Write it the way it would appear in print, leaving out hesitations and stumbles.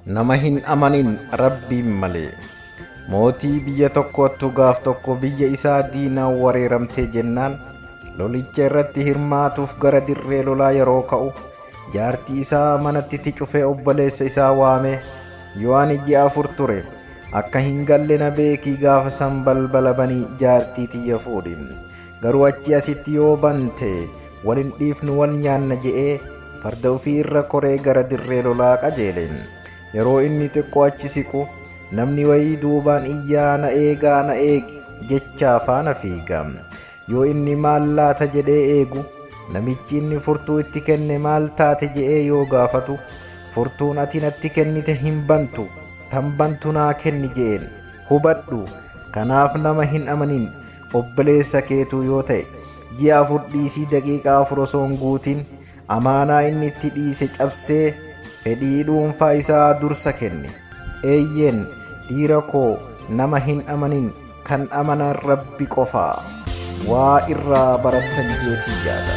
Nama hin amanin Rabbiin malee. Mootii biyya tokkoottu gaaf tokko biyya isaa diinaan wareeramtee jennaan lolicha irratti hirmaatuuf gara dirree lolaa yeroo ka'u jaartii isaa manatti itti cufee obboleessa isaa waamee yoo ani ji'a 4 ture akka hin galle na beekii gaafa san balbala banii jaartii tiyya fuudhi. Garuu achii asitti yoo bante wal hin dhiifnu wal nyaanna je'ee farda ufii irra koree gara dirree lolaa qajeele. Yeroo inni xiqqoo achi siqu namni wayii duubaan iyyaa na eegaa na eegi jechaa faana fiiga. Yoo inni maal laata jedhee eegu namichi inni furtuu itti kenne maal taate je'ee yoo gaafatu furtuun ati natti kennite hin bantu tan bantu naa kenni je'een. Hubadhu kanaaf nama hin amanin obboleessa keetuu yoo ta'e ji'a 4 dhiisii daqiiqaa 4 osoo hin guutin amaanaa inni itti dhiise cabsee fedhii dhuunfaa isaa dursa kenne. Eeyyeen dhiira koo nama hin amanin kan amanan Rabbi qofa. Waa irraa barattan jeetiin yaada.